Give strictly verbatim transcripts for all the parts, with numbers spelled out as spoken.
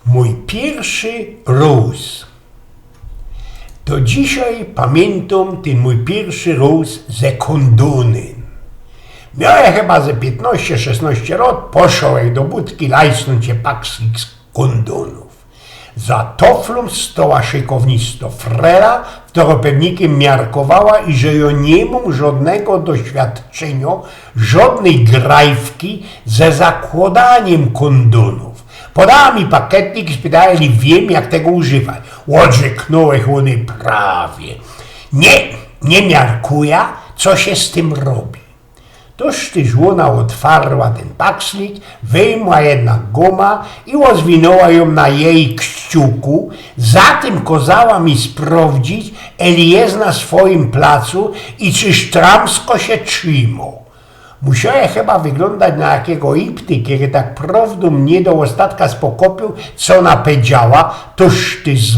Mōj piyrszy rōz. Do dzisiej pamiyntōm tyn mōj piyrszy rōz ze kōndonym. Miōłech chyba ze piytnŏście, szesnŏście lŏt, poszołech do budki lajsnōńć se pakslik z kōndōnōw. Za toflōm stoła szykownisto frela, ftōro pewnikym miarkowała, iże jŏ niy mōm żŏdnego doświadczyniŏ, żŏdnyj grajfki ze zakłŏdaniym kōndōnōw. Podała mi pakietnik i spytała, ili wiym, jak tego używać. Ôdrzyknōłech ônyj prawie: Niy, niy miarkujã, co sie z tym robi. Tōż tyż ôna ôtwarła tyn pakslik, wyjmła jednak gōmã i ôzwinōła jōm na jeji kściuku, zatym kŏzała mi sprŏwdzić, ili je na swojim placu i czy sztramsko sie trzimŏ. Musiołech chyba wyglōndać na jakigo ipty, kery tak prŏwdōm niy do ôstatka spokopiōł, co ôna pedziała. Tōż tyż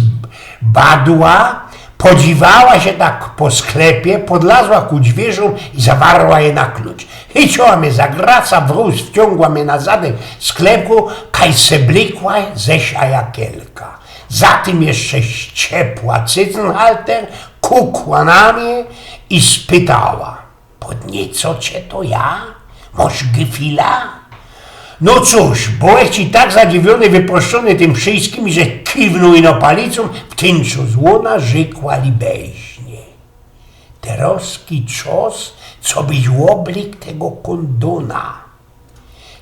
badła, podziwała sie tak po sklepie, podlazła ku dźwiyrzōm i zawarła je na klucz. Chyciła mie za graca, wrōz wciōngła mie na zadek sklepu, kaj se blykła ze sia jakielka. Zatym jeszcze ściepła cycynhalter, kukła na mie i spytała: Podniecŏ cie to ja? Mŏsz gefila? No cōż, bołech ci tak zadziwiōny, wypłoszczōny tym wszyjskim, że kiwnōł ino palicōm, wtynczŏs ôna rzekła libeźnie: Terŏzki czŏs, cobyś ôblyk tego kōndōna.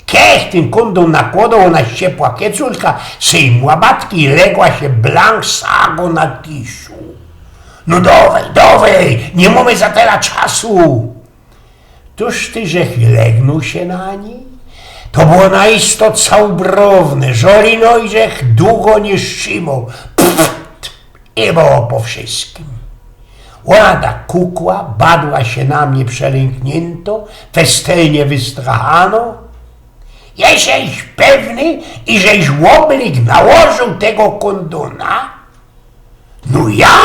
Kej tyn kōndōn nakłŏdoł, ôna ściepła keculka, sejmła batki i legła sie blank sago na kiszu. No dowej, dowej, niy mōmy za tela czasu. Tōż tyż żech legnōł sie na nij, to było na isto całubrowne, żŏli no i żech dugo niy strzimoł. Pff, i było po wszyjskim. Ôna tak kukła, badła sie na mie przelynkliyntŏ, festelnie wystrachanŏ. Jeś pewny, iżeś ôblyk nałożōł tego kōndōna? No ja!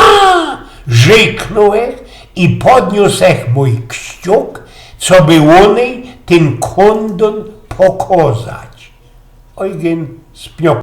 Rzyknōłech i podniōsłech mōj kściuk, coby ônyj tyn kōndōn pokŏzać. Ojgyn spnioł